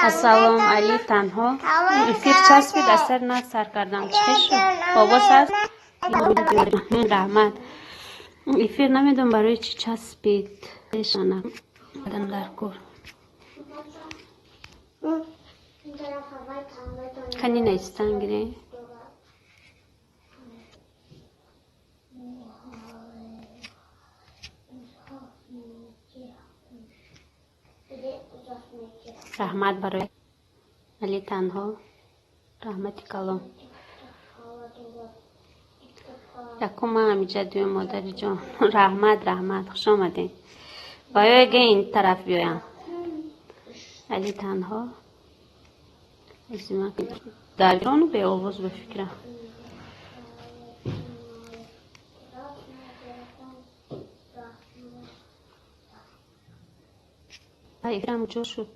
Ассалом, Али танҳо. Эфир часпид, аз сар на сар кардам. Чӣ шуд? Овоз аст? Раҳмат. Эфир намедонам барои чӣ часпид. Дар кор. Кани наистан гире. Раҳмат барои Али танҳо. Раҳмати калом. Якум ман ҳамиҷа, дуюм модари ҷон. Раҳмат, раҳмат, хуш омадем. Ва ё ин тараф биёям. Али танҳо. Дарону беовоз ба фикрам. Эфирам ҷо шуд.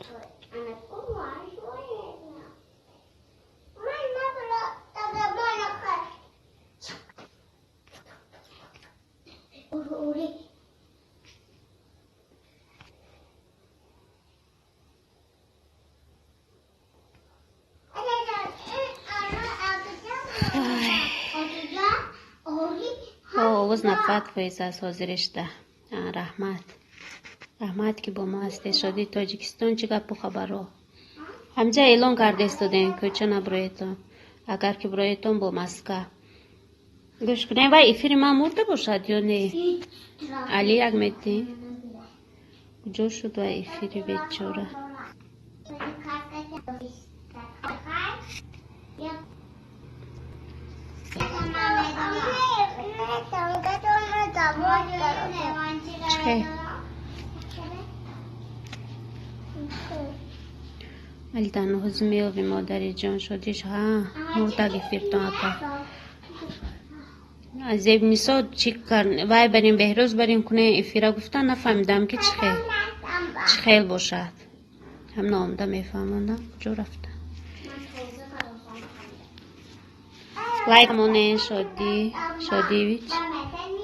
Овоз 90% аст ҳозиришда. Раҳмат. Раҳмат, ки бо мо ҳастед. Шодии Тоҷикистон, чӣ гапу хабарҳо? Ҳамҷа эълон карда истодем, кӯча набуроедтон. Агар ки буроедтон, бо маска. Гӯш кунем, вай эфири ман мурда бошад ё не? Али як метӣ? Куҷо шуд вай эфири бечора? Чӣ? Али танҳо ҳозир меёбем, модари ҷон. Шодиш, ҳа, мурдаг эфиртон, апа. Зебнисо чӣ кар вай барем, Беҳрӯз барем кунем эфира гуфтан, нафаҳмидам, ки чӣ хел. Чӣ хел бошад. Ҳам наомда мефаҳмондам, куҷо рафта. Лайк монен, Шодӣ, Шодиевич.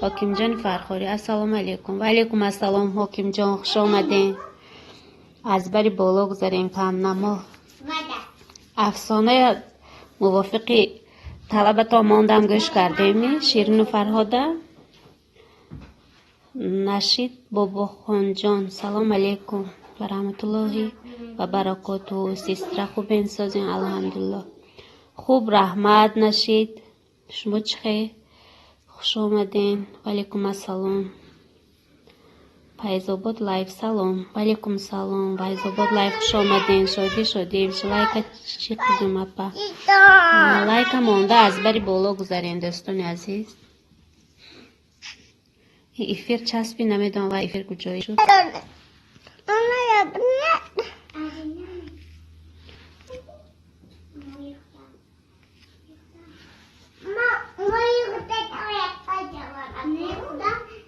Ҳокимҷони Фархорӣ, ассалому алайкум. Ва алайкум ассалом, Ҳокимҷон, хуш омадем. Аз бари боло гузарем, камнамо. Афсонаи мувофиқи талабатон мондам, гӯш кардеми Ширину Фарҳода. Нашид Бобохонҷон, салом алейкум ва раҳматуллоҳи ва баракотуҳу. Сестра, хубен, созен? Алҳамдулиллоҳ. Хуб, раҳмат, Нашид. Шумо чӣ хел? Хуш омадем. Ва алейкум ассалом. Файзобод лайв, салом. Ва алейкум салом. Файзобод лайв, хуш омадем. Шодӣ Шодиевич, лайка чӣ кудум, апа? Лайка монда, аз бари боло гузарем, дӯстони азиз. Эфир часпи, намедонам ва эфир куҷое шуд.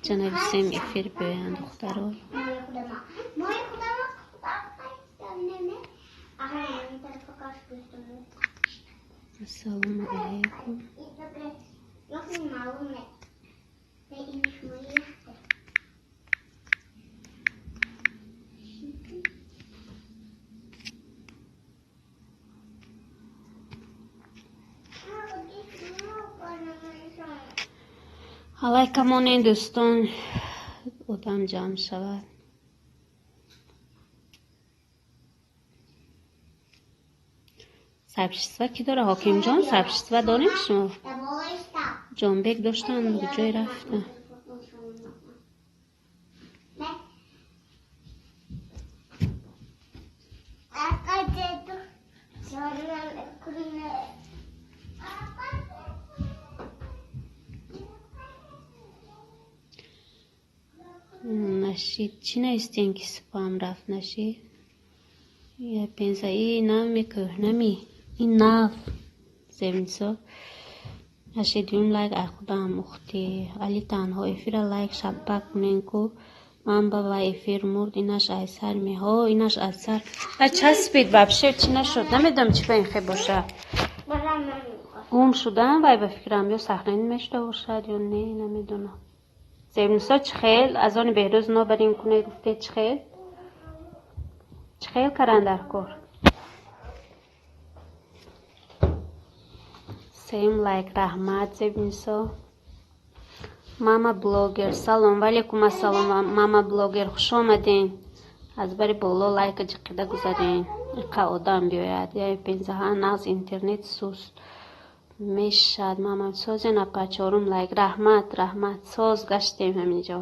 Ча нависем, эфир биёянд духтаро. Ассалому алайкум. Алайка монен, дӯстон, одам ҷамъ шавад. Сообщество кӣ дора? Ҳокимҷон, сообщество дорем шумо? Ҷонбек доштан, куҷое рафта? Нашид, чӣ навистем, ки спам рафт, Нашид? Я пенза, и нами кӯҳнами, ин нав. Зебнисо. Нашид, дуюм лайк ай худам, ухти. Али танҳо, эфира лайк шаппак кунен ку. Ман ба вай эфир мурд, инаш ай сар ми. Ҳо, инаш аз сар. А часпид вообще, чӣ нашуд? Намедонам, чӣ ба ин хе боша. Гум шудан вай, ба фикрам, ё сахнани мешуда бошад, ё не, намедонам. Зебнисо, чӣ хел? Аз они Беҳрӯз нобарин кунед гуфте, чӣ хел? Чӣ хел каран дар кор? Сеюм лайк, раҳмат, Зебнисо. Мама блогер, салом, валейкум ассалом, мама блогер, хуш омаден. Аз бари боло лайка ҷиқида гузарен. Иқа одам биёяд. Я пензаҳа нағз, интернет суст мешад. Мама созен, апа, чорум лайк, раҳмат, раҳмат, соз гаштем ҳаминҷо.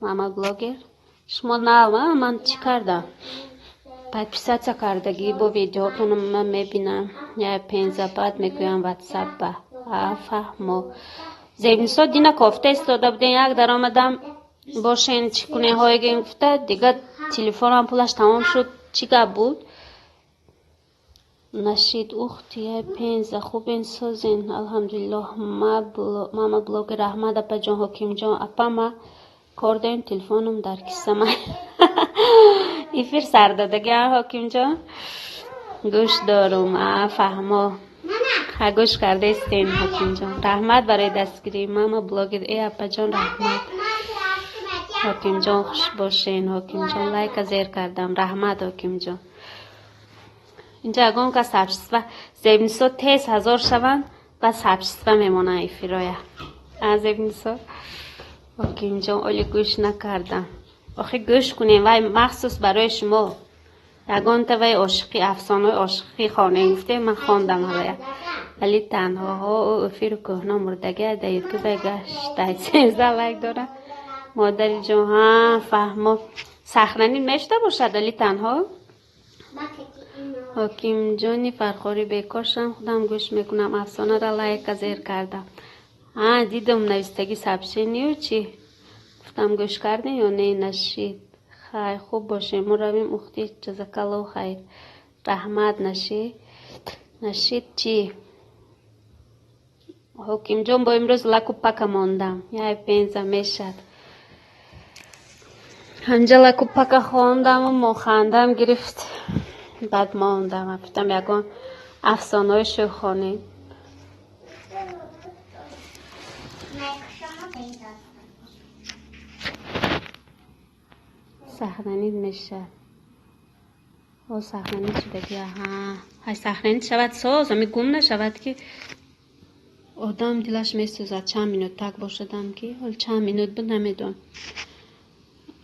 Мама блогер, шумо нав, ман чӣ кардам? Подписаться кардагӣ, бо видеотонам ман мебинам. Я пенза, баъд мегӯям ватсап ба. Фаҳмо. Зебнисо, дина кофта истода будем, як даромадам, бошен, чӣ кунем, ҳоегем гуфта, дига телефонам пулаш тамом шуд. Чӣ гап буд? Нашид, ухти, я пенза, хубен, созен, алҳамдулиллоҳ. Мама блогер, раҳмат, апаҷон. Ҳокимҷон, апа, ма кор дорем, телефоном дар кисама. Эфир сар додагиам, ҳокимҷон, гӯш дорум. А, фаҳмо, ха, гӯш кардаистем, ҳокимҷон, раҳмат барои дастгирӣ. Мама блогер, э, апаҷон, раҳмат. Ҳокимҷон, хуш бошен. Ҳокимҷон, лайка зер кардам, раҳмат, ҳокимҷон. Инҷа ягон кас сообщество, Зебнисо, тез 1000 шаванд, баъд сообщество мемонанд эфироя. А, Зебнисо, ҳокимҷон, оли гӯш накардам. Охи, гӯш кунем, вай махсус барои шумо. Ягонта вай ошиқӣ, афсонаҳои ошиқӣ хонем гуфтем, ман хондам ҳалая. Вале танҳоҳо, ӯ эфиру кӯҳна мурдагия дар ютуба гашта, 13 лайк дорад. Модари ҷон, ҳа, фаҳмо. Сахранӣ мешуда бошад, али танҳо? Ҳокимҷони Фархорӣ, бекоршам, худам гӯш мекунам. Афсонара лайка зер кардам. Ҳа, дидам навистагӣ сообщению, чӣ гуфтам, гӯш кардем ё не, Нашид? Хай, хуб бошем, мо равем, ухти, ҷазакаллоҳу хайр. Раҳмат, Нашид. Нашид чӣ? Ҳокимҷон, бо имрӯз лаку пака мондам. Яй пенза мешад. Ҳамҷа лаку пака хондаму мохандам гирифт. Баъд мондам, гуфтам, ягон афсонаҳои шӯх хонем. Сахранид мешавад. О, сахранид шудаги, аҳа. Ҳай, сахранид шавад, соз, ами гум нашавад, ки одам дилаш месӯзад, чанд минут так бошадам, ки ҳол чанд минут буд, намедонам.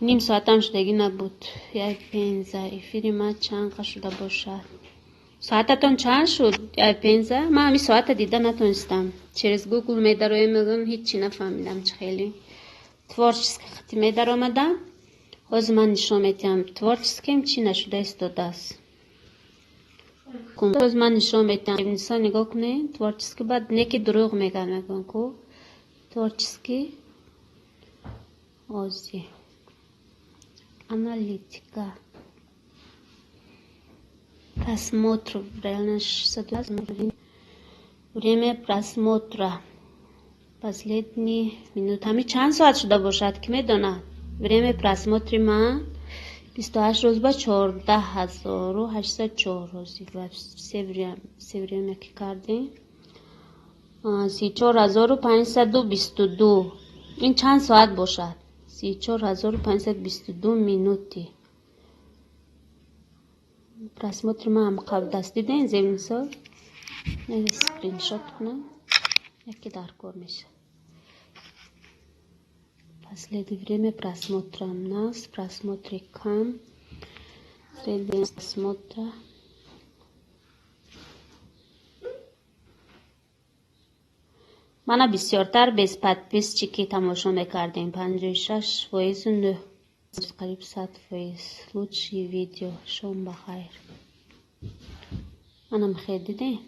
Ним соатам шудагӣ набуд. Як пенза, эфири ман чанд қа шуда бошад? Соататон чанд шуд, як пенза? Ман ҳамин соата дида натонистам. Через Google медароем, мегӯям, ҳиччи нафаҳмидам, чӣ хеле. Творческий хати медаромадам. Ҳозир ман нишон медиҳам. Творческим чӣ нашуда истодааст. Ҳозир ман нишон медиҳам. Нисо, нигоҳ кунед, творческий, баъд неки дурӯғ мегӯям, мегӯям ку. Творческий ози. Аналитика. Просмотр реально 620, время просмотра последний минут. Ҳамин чанд соат шуда бошад, ки медонад? Время просмотри ман 28 рӯз ба 14 804 рӯзи все время ки кардем, 34 522. Ин чанд соат бошад? 34 522 минути просмотри ман ҳам даст дидем, Зебнисо? Скриншот кунам, яке дар кор мешавад. Последнее время просмотра нас, просмотри кам, средний просмотра. Мана бисёртар без подписчики тамошо мекардем, 56,9, қариб 100%. Лучшие видео. Шом ба хайр. Манам хел дидем,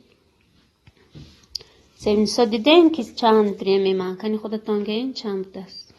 Зебнисо, дидем, ки чанд время ман? Кани, худатон гӯед, чанд будааст?